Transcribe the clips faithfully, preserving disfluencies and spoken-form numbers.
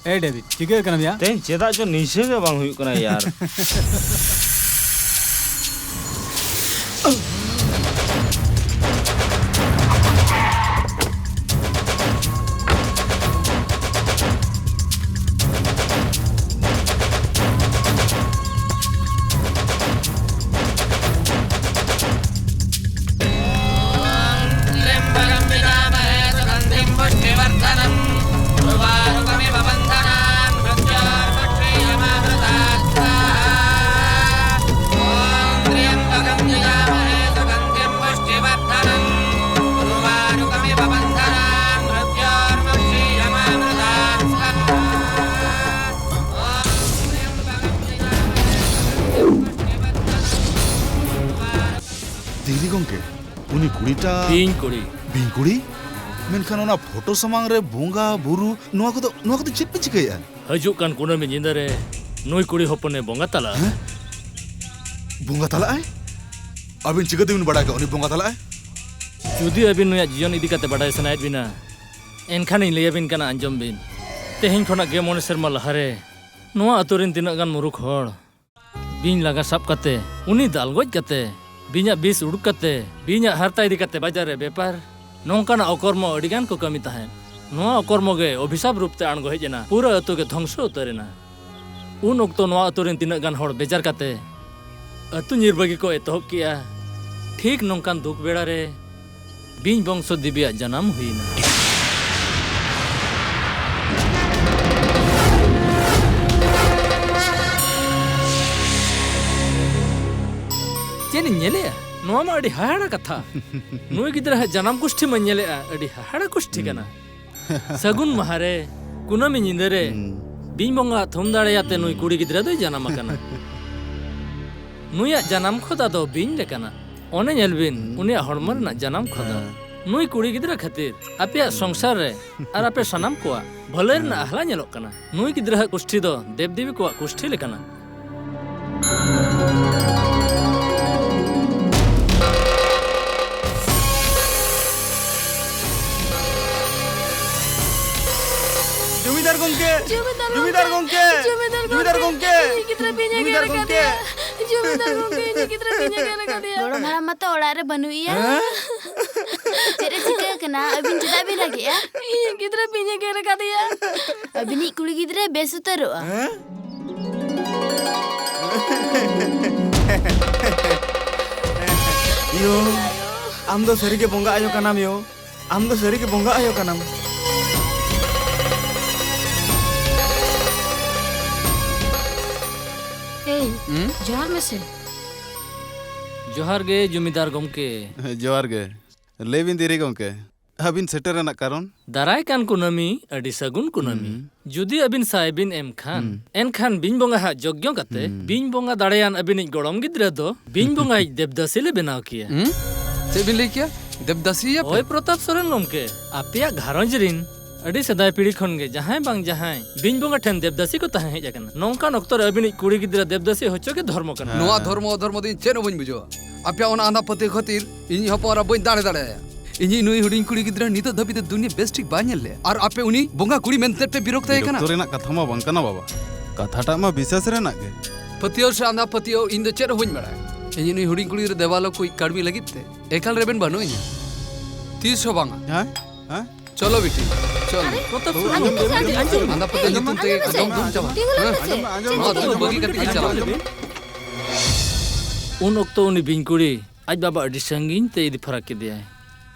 ᱮ debit, ᱪᱤᱠᱟᱹ ᱠᱟᱱᱟᱢ ᱭᱟ? ᱛᱮᱦᱮᱧ ᱪᱮᱫᱟᱜ ᱪᱚ ᱱᱤᱥᱟᱹ ᱜᱮ ᱵᱟᱝ ᱦᱩᱭᱩᱜ ᱠᱟᱱᱟ ᱭᱟᱨ᱾ त्र्यम्बकं यजामहे सुगन्धिं पुष्टिवर्धनम्। उर्वारुकमिव बन्धनान् मृत्योर्मुक्षीयमामृतात् स्वाहा। ॐ त्र्यम्बकं यजामहे सुगन्धिं पुष्टिवर्धनम्। उर्वारुकमिव बन्धनान् मृत्योर्मुक्षीयमामृतात् स्वाहा। ॐ त्र्यम्बकं यजामहे सुगन्धिं पुष्टिवर्धनम्। ᱩᱨᱣᱟᱨᱩᱠ ᱫᱤᱫᱤ ᱜᱚᱝᱠᱮ, ᱩᱱᱤ ᱠᱩᱲᱤᱴᱟ ᱵᱤᱧ ᱠᱩᱲᱤ᱾ ᱵᱤᱧ ᱠᱩᱲᱤ? ᱢᱮᱱᱠᱷᱟᱱ ᱚᱱᱟ ᱯᱷᱳᱴᱳ ᱥᱟᱢᱟᱝ ᱨᱮ ᱵᱚᱸᱜᱟ ᱵᱩᱨᱩ, ᱱᱚᱣᱟ ᱠᱚᱫᱚ, ᱱᱚᱣᱟ ᱠᱚᱫᱚ ᱪᱮᱫ ᱯᱮ ᱪᱤᱠᱟᱹᱭᱮᱫᱼᱟ? ᱦᱤᱡᱩᱜ ᱠᱟᱱ ᱠᱩᱱᱟᱹᱢᱤ ᱧᱤᱫᱟᱹ ᱨᱮ ᱱᱩᱭ ᱠᱩᱲᱤ ᱦᱚᱯᱚᱱᱮ ᱵᱚᱸᱜᱟ ᱛᱟᱞᱟᱜᱼᱟ᱾ ᱦᱮᱸ? ᱵᱚᱸᱜᱟ ᱛᱟᱞᱟᱜᱼᱟᱭ? ᱟᱹᱵᱤᱱ ᱪᱤᱠᱟᱹ ᱛᱮᱵᱤᱱ ᱵᱟᱲᱟᱭ ᱠᱟᱜ ᱩᱱᱤ ᱵᱚᱸᱜᱟ ᱛᱟᱞᱟᱜᱼᱟᱭ? ᱡᱩᱫᱤ ᱟᱹᱵᱤᱱ ᱱᱩᱭᱟᱜ ᱡᱤᱭᱚᱱ ᱤᱫᱤ ᱠᱟᱛᱮ ᱵᱟᱰᱟᱭ ᱥᱟᱱᱟᱭᱮᱫ ᱵᱤᱱᱟ, ᱮᱱᱠᱷᱟᱱ ᱤᱧ ᱞᱟᱹᱭ ᱟᱹᱵᱤᱱ ᱠᱟᱱᱟ, ᱟᱸᱡᱚᱢ ᱵᱤᱱ᱾ ᱛᱮᱦᱮᱧ ᱠᱷᱚᱱᱟᱜ ᱜᱮ ᱢᱚᱬᱮ ᱥᱮᱨᱢᱟ ᱞᱟᱦᱟᱨᱮ ᱱᱚᱣᱟ ᱟᱛᱳ ᱨᱮᱱ ᱛᱤᱱᱟᱹᱜ ᱜᱟᱱ ᱢᱩᱨᱩᱠᱷ ᱦᱚᱲ ᱵᱤᱧ ᱞᱟᱜᱟ ᱥᱟᱵ ᱠᱟᱛᱮ, ᱩᱱᱤ ᱫᱟᱞ ᱜᱚᱡ ᱠᱟᱛᱮ, ᱵᱤᱧᱟᱜ ᱵᱤᱥ ᱩᱰᱩᱠ ᱠᱟᱛᱮ, ᱵᱤᱧᱟᱜ ᱦᱟᱨᱛᱟ ᱤᱫᱤ ᱠᱟᱛᱮ ᱵᱟᱡᱟᱨ ᱨᱮ ᱵᱮᱯᱟᱨ, ᱱᱚᱝᱠᱟᱱᱟᱜ ᱚᱠᱚᱨᱢᱚ ᱟᱹᱰᱤ ᱜᱟᱱ ᱠᱚ ᱠᱟᱹᱢᱤ ᱛᱟᱦᱮᱸᱫ᱾ ᱱᱚᱣᱟ ᱚᱠᱚᱨᱢᱚ ᱜᱮ ᱚᱵᱷᱤᱥᱟᱯ ᱨᱩᱯ ᱛᱮ ᱟᱬᱜᱚ ᱦᱮᱡ ᱮᱱᱟ, ᱯᱩᱨᱟᱹ ᱟᱹᱛᱩ ᱜᱮ ᱫᱷᱚᱝᱥᱚ ᱩᱛᱟᱹᱨ ᱮᱱᱟ᱾ ᱩᱱ ᱚᱠᱛᱚ ᱱᱚᱣᱟ ᱟᱹᱛᱩ ᱨᱮᱱ ᱛᱤᱱᱟᱹᱜ ᱜᱟᱱ ᱦᱚᱲ ᱵᱮᱡᱟᱨ ᱠᱟᱛᱮ ᱟᱹᱛᱩ ᱧᱤᱨ ᱵᱟᱹᱜᱤ ᱠᱚ ᱮᱛᱚᱦᱚᱵ ᱠᱮᱜᱼᱟ᱾ ᱴᱷᱤᱠ ᱱᱚᱝᱠᱟᱱ ᱫᱩᱠ ᱵᱮᱲᱟ ᱨᱮ ᱵᱤᱧ ᱵᱚᱝᱥᱚ ᱫᱮᱵᱤᱭᱟᱜ ᱡᱟᱱᱟᱢ ᱦᱩᱭᱱᱟ᱾ ᱪᱮᱫ ᱤᱧ ᱧᱮᱞᱮᱜᱼᱟ? ᱱᱚᱣᱟ ᱢᱟ ᱟᱹᱰᱤ ᱦᱟᱦᱟᱲᱟ ᱠᱟᱛᱷᱟ᱾ ᱱᱩᱭ ᱜᱤᱫᱽᱨᱟᱹ ᱦᱟᱜ ᱡᱟᱱᱟᱢ ᱜᱩᱥᱴᱷᱤ ᱢᱟᱧ ᱧᱮᱞᱮᱜᱼᱟ, ᱟᱹᱰᱤ ᱦᱟᱦᱟᱲᱟ ᱜᱩᱥᱴᱷᱤ ᱠᱟᱱᱟ᱾ ᱥᱟᱹᱜᱩᱱ ᱢᱟᱦᱟ ᱨᱮ, ᱠᱩᱱᱟᱹᱢᱤ ᱧᱤᱫᱟᱹ ᱨᱮ, ᱦᱩᱸ᱾ ᱵᱤᱧ ᱵᱚᱸᱜᱟ ᱟᱜ ᱛᱷᱩᱢ ᱫᱟᱲᱮᱭᱟᱛᱮ ᱱᱩᱭ ᱠᱩᱲᱤ ᱜᱤᱫᱽᱨᱟᱹ ᱫᱚᱭ ᱡᱟᱱᱟᱢ ᱟᱠᱟᱱᱟ᱾ ᱱᱩᱭᱟᱜ ᱡᱟᱱᱟᱢ ᱠᱷᱚᱫᱟ ᱫᱚ ᱵᱤᱧ ᱞᱮᱠᱟᱱᱟ᱾ ᱚᱱᱮ ᱧᱮᱞ ᱵᱤᱱ, ᱦᱩᱸ᱾ ᱩᱱᱤᱭᱟᱜ ᱦᱚᱲᱢᱚ ᱨᱮᱱᱟᱜ ᱡᱟᱱᱟᱢ ᱠᱷᱚᱫᱟ᱾ ᱦᱮᱸ᱾ ᱱᱩᱭ ᱠᱩᱲᱤ ᱜᱤᱫᱽᱨᱟᱹ ᱠᱷᱟᱹᱛᱤᱨ ᱟᱯᱮᱭᱟᱜ ᱥᱚᱝᱥᱟᱨ ᱨᱮ ᱟᱨ ᱟᱯᱮ ᱥᱟᱱᱟᱢ ᱠᱚᱣᱟᱜ ᱵᱷᱟᱹᱞᱟᱹᱭ ᱨᱮᱱᱟᱜ ᱦᱮᱸ᱾ ᱟᱦᱞᱟ ᱧᱮᱞᱚᱜ ᱠᱟᱱᱟ᱾ ᱱᱩᱭ ᱜᱤᱫᱽᱨᱟᱹ ᱦᱟᱜ ᱠᱩᱥᱴᱷᱤ ᱫᱚ ᱫᱮᱵᱽ ᱫᱮᱵᱤ ᱠᱚᱣᱟᱜ ᱠᱩᱥᱴᱷᱤ ᱞᱮᱠᱟᱱᱟ᱾ ᱡᱚᱢᱤᱫᱟᱨ ᱡᱚᱢᱤᱫᱟᱨ ᱜᱚᱢᱠᱮ! ᱜᱚᱢᱠᱮ! ᱡᱚᱢᱤᱫᱟᱨ ᱡᱚᱢᱤᱫᱟᱨ ᱜᱚᱢᱠᱮ! ᱜᱚᱢᱠᱮ! ᱤᱧᱤᱡ ᱜᱤᱫᱽᱨᱟᱹ ᱯᱮ ᱧᱮᱞ ᱡᱚᱢᱤᱫᱟᱨ ᱜᱚᱢᱠᱮ! ᱠᱟᱫᱮᱭᱟ᱾ ᱡᱚᱢᱤᱫᱟᱨ ᱜᱚᱢᱠᱮ, ᱤᱧᱤᱡ ᱜᱤᱫᱽᱨᱟᱹ ᱯᱮ ᱧᱮᱞ ᱠᱟᱫᱮᱭᱟ᱾ ᱜᱚᱲᱚᱢ ᱦᱟᱲᱟᱢ ᱢᱟᱛᱚ ᱚᱲᱟᱜ ᱨᱮ ᱵᱟᱹᱱᱩᱜ ᱮᱭᱟ᱾ ᱦᱮᱸ? ᱪᱮᱫ ᱮ ᱪᱤᱠᱟᱹ ᱠᱟᱱᱟ? ᱟᱹᱵᱤᱱ ᱪᱮᱫᱟᱜ ᱵᱤᱱ ᱨᱟᱜᱮᱜᱼᱟ? ᱤᱧᱤᱡ ᱜᱤᱫᱽᱨᱟᱹ ᱯᱮ ᱧᱮᱞ ᱠᱟᱫᱮᱭᱟ᱾ ᱟᱹᱵᱤᱱᱤᱡ ᱠᱩᱲᱤ ᱜᱤᱫᱽᱨᱟᱹ ᱵᱮᱥ ᱩᱛᱟᱹᱨᱚᱜᱼᱟ᱾ ᱦᱮᱸ? ᱭᱳ, ᱟᱢ ᱫᱚ ᱥᱟᱹᱨᱤᱜᱮ ᱵᱚᱸᱜᱟ ᱟᱭᱳ ᱠᱟᱱᱟᱢ ᱭᱳ᱾ ᱟᱢ ᱫᱚ ᱥᱟᱹᱨᱤᱜᱮ ᱵᱚᱸᱜᱟ ᱟᱭᱳ ᱠᱟᱱᱟᱢ᱾ ᱮᱭ, ᱦᱩᱸ? ᱡᱚᱦᱟᱨ ᱢᱮᱥᱮ᱾ ᱡᱚᱦᱟᱨ ᱜᱮ, ᱡᱚᱢᱤᱫᱟᱨ ᱜᱚᱢᱠᱮ᱾ ᱡᱚᱦᱟᱨ ᱜᱮ᱾ ᱞᱟᱹᱭ ᱵᱤᱱ ᱫᱷᱤᱨᱤ ᱜᱚᱢᱠᱮ, ᱟᱹᱵᱤᱱ ᱥᱮᱴᱮᱨ ᱨᱮᱱᱟᱜ ᱠᱟᱨᱚᱱ? ᱫᱟᱨᱟᱭ ᱠᱟᱱ ᱠᱩᱱᱟᱹᱢᱤ ᱟᱹᱰᱤ ᱥᱟᱹᱜᱩᱱ ᱠᱩᱱᱟᱹᱢᱤ᱾ ᱦᱩᱸ᱾ ᱡᱩᱫᱤ ᱟᱹᱵᱤᱱ ᱥᱟᱭ ᱵᱤᱱ ᱮᱢ ᱠᱷᱟᱱ, ᱦᱩᱸ᱾ ᱮᱱᱠᱷᱟᱱ ᱵᱤᱧ ᱵᱚᱸᱜᱟ ᱦᱟᱜ ᱡᱚᱜᱽᱭᱚ ᱠᱟᱛᱮ, ᱦᱩᱸ᱾ ᱵᱤᱧ ᱵᱚᱸᱜᱟ ᱫᱟᱲᱮᱭᱟᱱ ᱟᱹᱵᱤᱱᱤᱡ ᱜᱚᱲᱚᱢ ᱜᱤᱫᱽᱨᱟᱹ ᱫᱚ ᱵᱤᱧ ᱵᱚᱸᱜᱟᱭᱤᱡ ᱫᱮᱵᱫᱟᱹᱥᱤ ᱞᱮ ᱵᱮᱱᱟᱣ ᱠᱮᱭᱟ᱾ ᱦᱩᱸ? ᱪᱮᱫ ᱵᱤᱱ ᱞᱟᱹᱭ ᱠᱮᱭᱟ? ᱫᱮᱵᱫᱟᱹᱥᱤᱭᱟᱯᱮ? ᱦᱳᱭ, ᱯᱨᱚᱛᱟᱯ ᱥᱚᱨᱮᱱ ᱜᱚᱢᱠᱮ, ᱟᱯᱮᱭᱟᱜ ᱜᱷᱟᱨᱚᱸᱡᱽ ᱨᱤᱱ ᱟᱹᱰᱤ ᱥᱮᱫᱟᱭ ᱯᱤᱲᱦᱤ ᱠᱷᱚᱱ ᱜᱮ ᱡᱟᱦᱟᱸᱭ ᱵᱟᱝ ᱡᱟᱦᱟᱸᱭ ᱵᱤᱧ ᱵᱚᱸᱜᱟ ᱴᱷᱮᱱ ᱫᱮᱵᱫᱟᱹᱥᱤ ᱠᱚ ᱛᱟᱦᱮᱸ ᱦᱮᱡ ᱟᱠᱟᱱᱟ᱾ ᱱᱚᱝᱠᱟᱱ ᱚᱠᱛᱚ ᱨᱮ ᱟᱹᱵᱤᱱᱤᱡ ᱠᱩᱲᱤ ᱜᱤᱫᱽᱨᱟᱹ ᱫᱮᱵᱫᱟᱹᱥᱤ ᱦᱚᱪᱚ ᱜᱮ ᱫᱷᱚᱨᱢᱚ ᱠᱟᱱᱟ᱾ ᱦᱮᱸ᱾ ᱱᱚᱣᱟ ᱫᱷᱚᱨᱢᱚ ᱚᱫᱷᱚᱨᱢᱚ ᱫᱚ ᱤᱧ ᱪᱮᱫ ᱦᱚᱸ ᱵᱟᱹᱧ ᱵᱩᱡᱷᱟᱹᱣᱟ᱾ ᱟᱯᱮᱭᱟᱜ ᱚᱱᱟ ᱟᱸᱫᱷᱟ ᱯᱟᱹᱛᱭᱟᱹᱣ ᱠᱷᱟᱹᱛᱤᱨ ᱤᱧᱤᱡ ᱦᱚᱯᱚᱱ ᱮᱨᱟ ᱵᱟᱹᱧ ᱫᱟᱲᱮ ᱫᱟᱲᱮᱭᱟᱭᱟ᱾ ᱤᱧᱤᱡ ᱱᱩᱭ ᱦᱩᱰᱤᱧ ᱠᱩᱲᱤ ᱜᱤᱫᱽᱨᱟᱹ ᱱᱤᱛᱚᱜ ᱫᱷᱟᱹᱵᱤᱡ ᱛᱮ ᱫᱩᱱᱤᱭᱟᱹ ᱵᱮᱥ ᱴᱷᱤᱠ ᱵᱟᱭ ᱧᱮᱞ ᱞᱮᱫ᱾ ᱟᱨ ᱟᱯᱮ ᱩᱱᱤ ᱵᱚᱸᱜᱟ ᱠᱩᱲᱤ ᱢᱮᱱᱛᱮ ᱯᱮ ᱵᱤᱨᱚᱠᱛᱟᱭ ᱠᱟᱱᱟ᱾ ᱵᱤᱨᱚᱠᱛᱚ ᱨᱮᱱᱟᱜ ᱠᱟᱛᱷᱟ ᱢᱟ ᱵᱟᱝ ᱠᱟᱱᱟ ᱵᱟᱵᱟ, ᱠᱟᱛᱷᱟᱴᱟᱜ ᱢᱟ ᱵᱤᱥᱥᱟᱥ ᱨᱮᱱᱟᱜ ᱜᱮ᱾ ᱯᱟᱹᱛᱭᱟᱹᱣ ᱥᱮ ᱟᱸᱫᱷᱟ ᱯᱟᱹᱛᱭᱟᱹᱣ ᱤᱧ ᱫᱚ ᱪᱮᱫ ᱦᱚᱸ ᱵᱟᱹᱧ ᱵᱟᱲᱟᱭᱟ᱾ ᱤᱧᱤᱡ ᱱᱩᱭ ᱦᱩᱰᱤᱧ ᱠᱩᱲᱤ ᱜᱤᱫᱽᱨᱟᱹ ᱫᱮᱵᱟᱞᱳᱠ ᱠᱚᱭᱤᱡ ᱠᱟᱹᱲᱢᱤ ᱞᱟᱹᱜᱤᱫ ᱛᱮ ᱮᱠᱟᱞ ᱨᱮᱵᱮᱱ ᱵᱟᱹᱱᱩᱜ ᱤᱧᱟ᱾ ᱛᱤᱥ ᱦᱚᱸ ᱵᱟᱝᱟ᱾ ᱦᱮᱸ? ᱦᱮᱸ? ᱪᱚᱞᱚ ᱵᱤᱴᱤ, ᱪᱚᱞᱚ᱾ ᱟᱨᱮ, ᱯᱨᱚᱛᱟᱯ ᱵᱟᱹᱵᱩ, ᱥᱩᱨ ᱟᱸᱡᱚᱢ ᱨᱮ ᱢᱮ, ᱟᱸᱡᱚᱢ ᱢᱮ᱾ ᱟᱸᱫᱷᱟ ᱯᱟᱹᱛᱭᱟᱹᱣ ᱧᱩᱛᱩᱢ ᱛᱮᱜᱮ ᱟᱸᱡᱚᱢ ᱢᱮ᱾ ᱟᱸᱡᱚᱢ ᱢᱮ᱾ ᱛᱤᱸᱜᱩ ᱞᱮᱱ ᱦᱮᱸ? ᱢᱮᱥᱮ᱾ ᱟᱸᱡᱚᱢ ᱢᱮ, ᱪᱮᱫ ᱟᱸᱡᱚᱢ ᱢᱮ, ᱪᱤᱠᱟᱹ ᱟᱸᱡᱚᱢ ᱢᱮ᱾ ᱵᱟᱹᱜᱤ ᱠᱟᱛᱮ ᱜᱮ ᱪᱟᱞᱟᱜ ᱢᱮ᱾ ᱩᱱ ᱚᱠᱛᱚ ᱩᱱᱤ ᱵᱤᱧ ᱠᱩᱲᱤ ᱟᱡ ᱵᱟᱵᱟ ᱟᱹᱰᱤ ᱥᱟᱺᱜᱤᱧ ᱛᱮ ᱤᱫᱤ ᱯᱷᱟᱨᱟᱠ ᱠᱮᱫᱮᱭᱟᱭ᱾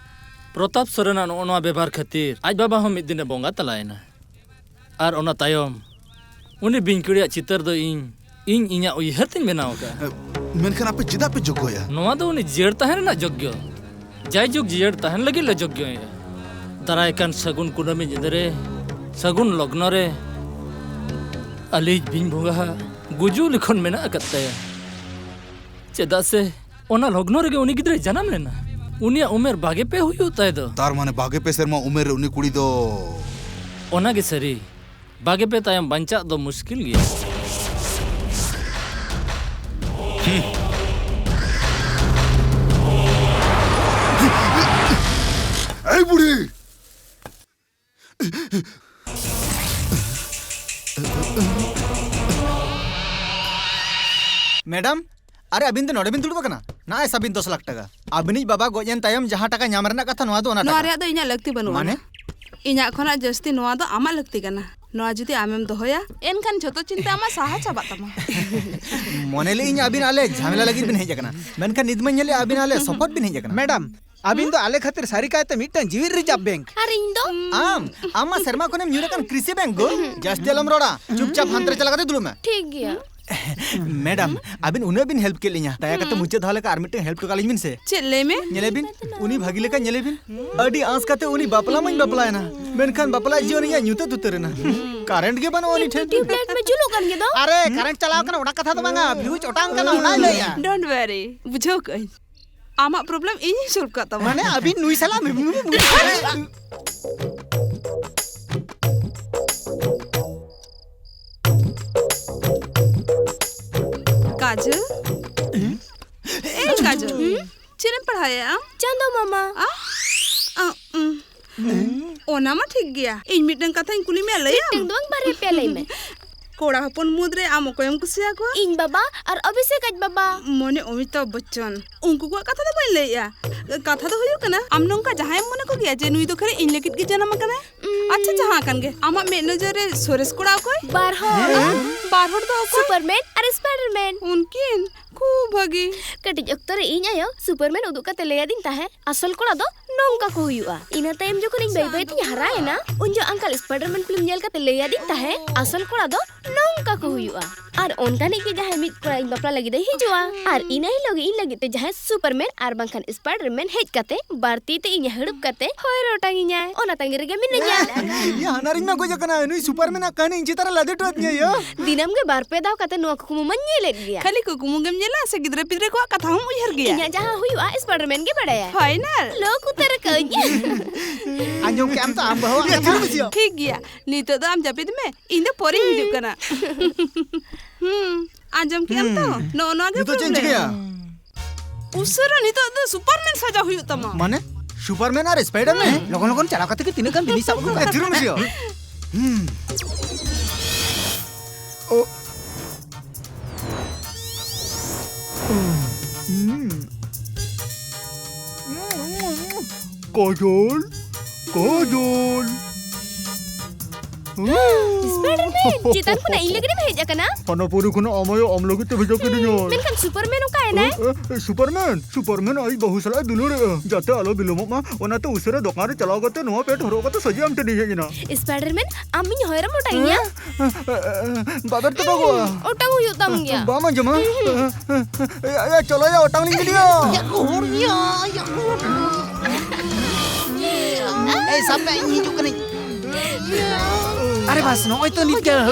ᱯᱨᱚᱛᱟᱯ ᱥᱚᱨᱮᱱᱟᱜ ᱱᱚᱜᱼᱚ ᱱᱚᱣᱟ ᱵᱮᱵᱷᱟᱨ ᱠᱷᱟᱹᱛᱤᱨ ᱟᱡ ᱵᱟᱵᱟ ᱦᱚᱸ ᱢᱤᱫ ᱫᱤᱱᱮ ᱵᱚᱸᱜᱟ ᱛᱟᱞᱟᱭᱮᱱᱟ᱾ ᱟᱨ ᱚᱱᱟ ᱛᱟᱭᱚᱢ ᱩᱱᱤ ᱵᱤᱧ ᱠᱩᱲᱤᱭᱟᱜ ᱪᱤᱛᱟᱹᱨ ᱫᱚ ᱤᱧ, ᱤᱧ ᱤᱧᱟᱹᱜ ᱩᱭᱦᱟᱹᱨ ᱛᱤᱧ ᱵᱮᱱᱟᱣ ᱟᱠᱟᱫᱼᱟ᱾ ᱢᱮᱱᱠᱷᱟᱱ ᱟᱯᱮ ᱪᱮᱫᱟᱜ ᱯᱮ ᱡᱳᱜᱽᱜᱚᱭᱟ? ᱱᱚᱣᱟ ᱫᱚ ᱩᱱᱤ ᱡᱤᱭᱟᱹᱲ ᱛᱟᱦᱮᱸ ᱨᱮᱱᱟᱜ ᱡᱳᱜᱽᱜᱚ᱾ ᱡᱟᱭᱡᱩᱜᱽ ᱡᱤᱭᱟᱹᱲ ᱛᱟᱦᱮᱱ ᱞᱟᱹᱜᱤᱫ ᱞᱮ ᱡᱳᱜᱽᱜᱚᱭᱮᱫᱼᱟ᱾ ᱫᱟᱨᱟᱭ ᱠᱟᱱ ᱥᱟᱹᱜᱩᱱ ᱠᱩᱱᱟᱹᱢᱤ ᱧᱤᱫᱟᱹ ᱨᱮ, ᱥᱟᱹᱜᱩᱱ ᱞᱚᱜᱽᱱᱚ ᱨᱮ ᱟᱞᱮᱭᱤᱡ ᱵᱤᱧ ᱵᱚᱸᱜᱟ ᱦᱟᱜ ᱜᱩᱡᱩᱜ ᱞᱤᱠᱷᱚᱱ ᱢᱮᱱᱟᱜ ᱟᱠᱟᱫ ᱛᱟᱭᱟ᱾ ᱪᱮᱫᱟᱜ ᱥᱮ ᱚᱱᱟ ᱞᱚᱜᱽᱱᱚ ᱨᱮᱜᱮ ᱩᱱᱤ ᱜᱤᱫᱽᱨᱟᱹᱭ ᱡᱟᱱᱟᱢ ᱞᱮᱱᱟ᱾ ᱩᱱᱤᱭᱟᱜ ᱩᱢᱮᱨ ᱵᱟᱜᱮ ᱯᱮ ᱦᱩᱭᱩᱜ ᱛᱟᱭ ᱫᱚ᱾ ᱛᱟᱨ ᱢᱟᱱᱮ ᱵᱟᱜᱮ ᱯᱮ ᱥᱮᱨᱢᱟ ᱩᱢᱮᱨ ᱨᱮ ᱩᱱᱤ ᱠᱩᱲᱤ ᱫᱚ᱾ ᱚᱱᱟ ᱜᱮ ᱥᱟᱹᱨᱤ, ᱵᱟᱜᱮ ᱯᱮ ᱛᱟᱭᱚᱢ ᱵᱟᱧᱪᱟᱜ ᱫᱚ ᱢᱩᱥᱠᱤᱞ ᱜᱮᱭᱟ᱾ ᱮᱭ ᱵᱩᱲᱦᱤ! ᱢᱮᱰᱟᱢ, ᱟᱨᱮ ᱟᱹᱵᱤᱱ ᱫᱚ ᱱᱚᱰᱮ ᱵᱤᱱ ᱫᱩᱲᱩᱵ ᱟᱠᱟᱱᱟ? ᱱᱟᱜᱼᱟᱭ ᱥᱟᱵᱤᱱ ᱫᱚᱥ ᱞᱟᱠᱷ ᱴᱟᱠᱟ᱾ ᱟᱹᱵᱤᱱᱤᱡ ᱵᱟᱵᱟ ᱜᱚᱡ ᱮᱱ ᱛᱟᱭᱚᱢ ᱡᱟᱦᱟᱸ ᱴᱟᱠᱟ ᱧᱟᱢ ᱨᱮᱱᱟᱜ ᱠᱟᱛᱷᱟ, ᱱᱚᱣᱟ ᱫᱚ ᱚᱱᱟ ᱱᱚᱣᱟ ᱴᱟᱠᱟ᱾ ᱨᱮᱭᱟᱜ ᱫᱚ ᱤᱧᱟᱹᱜ ᱞᱟᱹᱠᱛᱤ ᱵᱟᱹᱱᱩᱜᱼᱟ᱾ ᱢᱟᱱᱮ? ᱤᱧᱟᱹᱜ ᱠᱷᱚᱱᱟᱜ ᱡᱟᱹᱥᱛᱤ ᱱᱚᱣᱟ ᱫᱚ ᱟᱢᱟᱜ ᱞᱟᱹᱠᱛᱤ ᱠᱟᱱᱟ᱾ ᱱᱚᱣᱟ ᱡᱩᱫᱤ ᱟᱢᱮᱢ ᱫᱚᱦᱚᱭᱟ, ᱮᱱᱠᱷᱟᱱ ᱡᱷᱚᱛᱚ ᱪᱤᱱᱛᱟᱹ ᱟᱢᱟᱜ ᱥᱟᱦᱟ ᱪᱟᱵᱟᱜ ᱛᱟᱢᱟ᱾ ᱢᱚᱱᱮ ᱞᱮᱫᱟᱹᱧ ᱟᱹᱵᱤᱱ ᱟᱞᱮ ᱡᱷᱟᱢᱮᱞᱟ ᱞᱟᱹᱜᱤᱫ ᱵᱤᱱ ᱦᱮᱡ ᱟᱠᱟᱱᱟ, ᱢᱮᱱᱠᱷᱟᱱ ᱱᱤᱛ ᱢᱟᱧ ᱧᱮᱞᱮᱫ ᱟᱹᱵᱤᱱ ᱟᱞᱮ ᱥᱚᱯᱚᱴ ᱵᱤᱱ ᱦᱮᱡ ᱟᱠᱟᱱᱟ᱾ ᱢᱮᱰᱟᱢ, ᱟᱹᱵᱤᱱ ᱫᱚ ᱟᱞᱮ ᱠᱷᱟᱹᱛᱤᱨ ᱥᱟᱹᱨᱤ ᱠᱟᱭᱛᱮ ᱢᱤᱫᱴᱟᱝ ᱡᱤᱣᱤᱫ ᱨᱤᱡᱟᱨᱵᱷ ᱵᱮᱝᱠ᱾ ᱟᱨ ᱤᱧ ᱫᱚ? ᱟᱢ, ᱟᱢ ᱢᱟ ᱥᱮᱨᱢᱟ ᱠᱷᱚᱱᱮᱢ ᱧᱩᱨ ᱟᱠᱟᱱ ᱠᱨᱤᱥᱤ ᱵᱮᱝᱠ ᱜᱳ᱾ ᱡᱟᱹᱥᱛᱤ ᱟᱞᱚᱢ ᱨᱚᱲᱟ, ᱪᱩᱯᱪᱟᱯ ᱦᱟᱱᱛᱮ ᱨᱮ ᱪᱟᱞᱟᱣ ᱠᱟᱛᱮ ᱫᱩᱲᱩᱵ ᱢᱮ᱾ ᱴᱷᱤᱠ ᱜᱮᱭᱟ᱾ ᱢᱮᱰᱟᱢ, ᱟᱹᱵᱤᱱ ᱩᱱᱟᱹᱜ ᱵᱤᱱ ᱦᱮᱞᱯ ᱠᱮᱫ ᱞᱤᱧᱟ, ᱫᱟᱭᱟ ᱠᱟᱛᱮ ᱦᱩᱸ᱾ ᱢᱩᱪᱟᱹᱫ ᱫᱷᱟᱣ ᱞᱮᱠᱟ ᱟᱨ ᱢᱤᱫᱴᱟᱝ ᱦᱮᱞᱯ ᱦᱚᱴᱚ ᱠᱟᱜ ᱞᱤᱧ ᱵᱤᱱ ᱥᱮ᱾ ᱪᱮᱫ ᱞᱟᱹᱭ ᱢᱮ? ᱧᱮᱞᱮ ᱵᱤᱱ, ᱩᱱᱤ ᱵᱷᱟᱹᱜᱤ ᱞᱮᱠᱟ ᱧᱮᱞᱮ ᱵᱤᱱ᱾ ᱟᱹᱰᱤ ᱟᱸᱥ ᱠᱟᱛᱮ ᱩᱱᱤ ᱵᱟᱯᱞᱟ ᱢᱟᱧ ᱵᱟᱯᱞᱟᱭᱮᱱᱟ, ᱢᱮᱱᱠᱷᱟᱱ ᱵᱟᱯᱞᱟ ᱡᱤᱭᱚᱱ ᱤᱧᱟᱹᱜ ᱧᱩᱛᱟᱹᱛ ᱩᱛᱟᱹᱨ ᱮᱱᱟ᱾ ᱠᱟᱨᱮᱱᱴ ᱜᱮ ᱵᱟᱹᱱᱩᱜᱼᱟ ᱩᱱᱤ ᱴᱷᱮᱱ᱾ ᱴᱤᱭᱩᱵᱽᱞᱟᱭᱤᱴ ᱢᱟ ᱡᱩᱞᱩᱜ ᱠᱟᱱ ᱜᱮ ᱫᱚ᱾ ᱟᱨᱮ, ᱠᱟᱨᱮᱱᱴ ᱪᱟᱞᱟᱣ ᱠᱟᱱᱟ, ᱚᱱᱟ ᱠᱟᱛᱷᱟ ᱫᱚ ᱵᱟᱝᱟ, ᱯᱷᱤᱭᱩᱡᱽ ᱚᱴᱟᱝ ᱠᱟᱱᱟ, ᱚᱱᱟᱭ ᱞᱟᱹᱭᱮᱜᱼᱟ᱾ Don't worry, ᱵᱩᱡᱷᱟᱹᱣ ᱠᱟᱜᱼᱟᱹᱧ᱾ ᱟᱢᱟᱜ ᱯᱨᱚᱵᱞᱮᱢ ᱤᱧᱤᱧ ᱥᱚᱞᱵᱷ ᱠᱟᱜ ᱛᱟᱢᱟ᱾ ᱢᱟᱱᱮ, ᱟᱹᱵᱤᱱ ᱱᱩᱭ ᱥᱟᱞᱟᱜ ᱢᱤ-, ᱢᱤ-, ᱢᱤ-, ᱠᱟᱡᱚᱞ? ᱮ ᱠᱟᱡᱚᱞ, ᱪᱮᱫ ᱮᱢ ᱯᱟᱲᱦᱟᱣᱮᱫᱼᱟ ᱟᱢ? ᱪᱟᱸᱫᱚ ᱢᱟᱢᱟ᱾ ᱟ? ᱟ, ᱩᱸ᱾ ᱚᱱᱟ ᱢᱟ ᱴᱷᱤᱠ ᱜᱮᱭᱟ᱾ ᱤᱧ ᱢᱤᱫᱴᱟᱝ ᱠᱟᱛᱷᱟᱧ ᱠᱩᱞᱤ ᱢᱮᱭᱟ, ᱞᱟᱹᱭᱟᱢ? ᱢᱤᱫᱴᱟᱝ ᱫᱚ ᱵᱟᱝ, ᱵᱟᱨᱭᱟ ᱯᱮᱭᱟ ᱞᱟᱹᱭ ᱢᱮ᱾ ᱠᱚᱲᱟ ᱦᱚᱯᱚᱱ ᱢᱩᱫᱽ ᱨᱮ ᱟᱢ ᱚᱠᱚᱭᱮᱢ ᱠᱩᱥᱤᱭᱟᱠᱚᱣᱟ? ᱤᱧ ᱵᱟᱵᱟ ᱟᱨ ᱚᱵᱷᱤᱥᱮᱠ ᱟᱡ ᱵᱟᱵᱟ᱾ ᱢᱚᱱᱮ ᱚᱢᱤᱛᱟᱵᱷ ᱵᱚᱪᱪᱚᱱ᱾ ᱩᱱᱠᱩ ᱠᱚᱣᱟᱜ ᱠᱟᱛᱷᱟ ᱫᱚ ᱵᱟᱹᱧ ᱞᱟᱹᱭᱮᱜᱼᱟ᱾ ᱠᱟᱛᱷᱟ ᱫᱚ ᱦᱩᱭᱩᱜ ᱠᱟᱱᱟ, ᱟᱢ ᱱᱚᱝᱠᱟ ᱡᱟᱦᱟᱸᱭᱮᱢ ᱢᱚᱱᱮ ᱠᱚᱜᱮᱭᱟ ᱡᱮ ᱱᱩᱭ ᱫᱚ ᱠᱷᱟᱹᱞᱤ ᱤᱧ ᱞᱟᱹᱜᱤᱫ ᱜᱮ ᱡᱟᱱᱟᱢ ᱟᱠᱟᱱᱟᱭ? ᱩᱸ᱾ ᱟᱪᱪᱷᱟ, ᱡᱟᱦᱟᱸ ᱠᱟᱱ ᱜᱮ, ᱟᱢᱟᱜ ᱢᱮᱫ ᱱᱚᱡᱚᱨ ᱨᱮ ᱥᱚᱨᱮᱥ ᱠᱚᱲᱟ ᱚᱠᱚᱭ? ᱵᱟᱨ ᱦᱚᱲ᱾ ᱦᱮᱸ? ᱵᱟᱨ ᱦᱚᱲ ᱫᱚ ᱚᱠᱚᱭ? ᱥᱩᱯᱟᱨᱢᱮᱱ ᱟᱨ ᱥᱯᱟᱭᱰᱟᱨᱢᱮᱱ᱾ ᱩᱱᱠᱤᱱ? ᱠᱷᱩᱵ ᱵᱷᱟᱹᱜᱤ᱾ ᱠᱟᱹᱴᱤᱡ ᱚᱠᱛᱚ ᱨᱮ ᱤᱧ ᱟᱭᱳ ᱥᱩᱯᱟᱨᱢᱮᱱ ᱩᱫᱩᱜ ᱠᱟᱛᱮ ᱞᱟᱹᱭ ᱟᱹᱫᱤᱧ ᱛᱟᱦᱮᱸ, ᱟᱥᱚᱞ ᱠᱚᱲᱟ ᱫᱚ ᱱᱚᱝᱠᱟ ᱠᱚ ᱦᱩᱭᱩᱜᱼᱟ᱾ ᱤᱱᱟᱹ ᱛᱟᱭᱚᱢ ᱡᱚᱠᱷᱚᱱ ᱤᱧ ᱵᱟᱹᱭ ᱵᱟᱹᱭ ᱛᱤᱧ ᱦᱟᱨᱟᱭᱮᱱᱟ, ᱩᱱ ᱡᱚᱦᱚᱜ ᱟᱝᱠᱟᱞ ᱥᱯᱟᱭᱰᱟᱨᱢᱮᱱ ᱯᱷᱤᱞᱢ ᱧᱮᱞ ᱠᱟᱛᱮ ᱞᱟᱹᱭ ᱟᱹᱫᱤᱧ ᱛᱟᱦᱮᱸ, ᱟᱥᱚᱞ ᱠᱚᱲᱟ ᱫᱚ ᱱᱚᱝᱠᱟ ᱠᱚ ᱦᱩᱭᱩᱜᱼᱟ᱾ ᱟᱨ ᱚᱱᱠᱟᱱᱤᱡ ᱜᱮ ᱡᱟᱦᱟᱸᱭ ᱢᱤᱫ ᱠᱚᱲᱟ ᱤᱧ ᱵᱟᱯᱞᱟ ᱞᱟᱹᱜᱤᱫ ᱮ ᱦᱤᱡᱩᱜᱼᱟ, ᱟᱨ ᱤᱱᱟᱹ ᱦᱤᱞᱳᱜ ᱜᱮ ᱤᱧ ᱞᱟᱹᱜᱤᱫ ᱛᱮ ᱡᱟᱦᱟᱸᱭ ᱥᱩᱯᱟᱨᱢᱮᱱ ᱟᱨ ᱵᱟᱝᱠᱷᱟᱱ ᱥᱯᱟᱭᱰᱟᱨᱢᱮᱱ ᱦᱮᱡ ᱠᱟᱛᱮ ᱵᱟᱨ ᱛᱤ ᱛᱮ ᱤᱧᱮ ᱦᱟᱹᱲᱩᱵ ᱠᱟᱛᱮ ᱦᱚᱭ ᱨᱮ ᱚᱴᱟᱝ ᱤᱧᱟᱭ, ᱚᱱᱟ ᱛᱟᱺᱜᱤ ᱨᱮᱜᱮ ᱢᱤᱱᱟᱹᱧᱟ᱾ ᱤᱧ ᱦᱟᱱᱟ ᱨᱤᱧ ᱢᱟ ᱜᱚᱡ ᱟᱠᱟᱱᱟ, ᱱᱩᱭ ᱥᱩᱯᱟᱨᱢᱮᱱ ᱟᱜ ᱠᱟᱹᱦᱱᱤ ᱤᱧ ᱪᱮᱛᱟᱱ ᱨᱮ ᱞᱟᱫᱮ ᱦᱚᱴᱚ ᱟᱹᱫᱤᱧᱟ ᱭᱳ᱾ ᱫᱤᱱᱟᱹᱢ ᱜᱮ ᱵᱟᱨ ᱯᱮ ᱫᱷᱟᱣ ᱠᱟᱛᱮ ᱱᱚᱣᱟ ᱠᱩᱠᱢᱩ ᱢᱟᱧ ᱧᱮᱞᱮᱫ ᱜᱮᱭᱟ᱾ ᱠᱷᱟᱹᱞᱤ ᱠᱩᱠᱢᱩ ᱜᱮᱢ ᱧᱮᱞᱟ ᱥᱮ ᱜᱤᱫᱽᱨᱟᱹ ᱯᱤᱫᱽᱨᱟᱹ ᱠᱚᱣᱟᱜ ᱠᱟᱛᱷᱟ ᱦᱚᱸᱢ ᱩᱭᱦᱟᱹᱨ ᱜᱮᱭᱟ? ᱤᱧᱟᱹᱜ ᱡᱟᱦᱟᱸ ᱦᱩᱭᱩᱜᱼᱟ, ᱥᱯᱟᱭᱰᱟᱨᱢᱮᱱ ᱜᱮ ᱵᱟᱲᱟᱭᱟ᱾ ᱯᱷᱟᱭᱱᱟᱞ᱾ ᱞᱚ ᱠᱩᱛᱟᱹᱨ ᱟᱠᱟᱹᱧ᱾ ᱟᱸᱡᱚᱢ ᱠᱮᱜ ᱟᱢ ᱛᱚ, ᱟᱢ ᱵᱟᱹᱦᱩᱣᱟᱜ ᱠᱟᱛᱷᱟ? ᱴᱷᱤᱠ ᱜᱮᱭᱟ, ᱱᱤᱛᱚᱜ ᱫᱚ ᱟᱢ ᱡᱟᱹᱯᱤᱫ ᱢᱮ, ᱤᱧ ᱫᱚ ᱯᱚᱨᱮᱧ ᱦᱤᱡᱩᱜ ᱠᱟᱱᱟ᱾ ᱦᱩᱸ, ᱟᱸᱡᱚᱢ ᱠᱮᱜ ᱟᱢ ᱛᱚ? ᱦᱩᱸ᱾ ᱱᱚᱜᱼᱚ ᱱᱚᱣᱟ ᱜᱮ ᱱᱤᱛᱚᱜ ᱪᱮᱫ ᱤᱧ problem᱾ ᱪᱤᱠᱟᱹᱭᱟ? ᱩᱥᱟᱹᱨᱟ ᱱᱤᱛᱚᱜ ᱫᱚ ᱥᱩᱯᱟᱨᱢᱮᱱ ᱥᱟᱡᱟᱣ ᱦᱩᱭᱩᱜ ᱛᱟᱢᱟ᱾ ᱢᱟᱱᱮ? ᱥᱩᱯᱟᱨᱢᱮᱱ ᱟᱨ ᱥᱯᱟᱭᱰᱟᱨᱢᱮᱱ? ᱦᱩᱸ᱾ ᱞᱚᱜᱚᱱ ᱞᱚᱜᱚᱱ ᱪᱟᱞᱟᱣ ᱠᱟᱛᱮ ᱜᱮ ᱛᱤᱱᱟᱹᱜ ᱜᱟᱱ ᱵᱤᱱᱤ ᱥᱟᱵ ᱟᱹᱜᱩ ᱠᱟᱜᱼᱟ᱾ ᱛᱷᱤᱨ ᱢᱮ ᱥᱮᱭᱟ᱾ ᱦᱩᱸ᱾ ᱚ᱾ ᱦᱩᱸ᱾ ᱠᱟᱡᱚᱞ, ᱠᱟᱡᱚᱞ᱾ ᱥᱯᱟᱭᱰᱟᱨᱢᱮᱱ, ᱪᱮᱛᱟᱱ ᱠᱷᱚᱱᱟᱜ ᱤᱧ ᱞᱟᱹᱜᱤᱫ ᱮᱢ ᱦᱮᱡ ᱟᱠᱟᱱᱟ? ᱦᱟᱱᱟ ᱯᱩᱨᱤ ᱠᱷᱚᱱᱟᱜ ᱟᱢ ᱟᱭᱳ ᱟᱢ ᱞᱟᱹᱜᱤᱫ ᱛᱮ ᱵᱷᱮᱡᱟ ᱠᱤᱫᱤᱧᱟᱭ᱾ ᱢᱮᱱᱠᱷᱟᱱ ᱥᱩᱯᱟᱨᱢᱮᱱ ᱚᱠᱟᱭᱮᱱᱟᱭ? ᱮ, ᱮ, ᱥᱩᱯᱟᱨᱢᱮᱱ, ᱥᱩᱯᱟᱨᱢᱮᱱ ᱟᱡ ᱵᱟᱹᱦᱩ ᱥᱟᱞᱟᱜ ᱮ ᱫᱩᱞᱟᱹᱲᱮᱜᱼᱟ᱾ ᱡᱟᱛᱮ ᱟᱞᱚ ᱵᱤᱞᱚᱢᱚᱜ ᱢᱟ, ᱚᱱᱟᱛᱮ ᱩᱥᱟᱹᱨᱟ ᱫᱚᱠᱟᱱ ᱨᱮ ᱪᱟᱞᱟᱣ ᱠᱟᱛᱮ ᱱᱚᱣᱟ ᱯᱮᱱᱴ ᱦᱚᱨᱚᱜ ᱠᱟᱛᱮ ᱥᱚᱡᱷᱮ ᱟᱢ ᱴᱷᱮᱱᱤᱧ ᱦᱮᱡ ᱮᱱᱟ᱾ ᱥᱯᱟᱭᱰᱟᱨᱢᱮᱱ, ᱟᱢ ᱤᱧ ᱦᱚᱭᱚᱨᱮᱢ ᱚᱴᱟᱝᱤᱧᱟ? ᱮ, ᱮ, ᱮ, ᱵᱟᱵᱮᱨ ᱛᱮ ᱚᱴᱟᱝᱚᱜᱼᱟ᱾ ᱚᱴᱟᱝ ᱦᱩᱭᱩᱜ ᱛᱟᱢ ᱜᱮᱭᱟ᱾ ᱵᱟᱢ ᱟᱸᱡᱚᱢᱟ? ᱮ, ᱮ, ᱮ, ᱮ, ᱪᱚᱞᱚ ᱭᱟ, ᱚᱴᱟᱝ ᱞᱤᱧ ᱜᱤᱰᱤᱭᱟ᱾ ᱮᱭ, ᱥᱟᱵ ᱢᱮ, ᱤᱧ ᱦᱤᱡᱩᱜ ᱠᱟᱹᱱᱟᱹᱧ᱾ ᱟᱨᱮ ᱵᱟᱥ, ᱱᱚᱜᱼᱚᱭ ᱛᱚ ᱱᱤᱛ ᱜᱮ᱾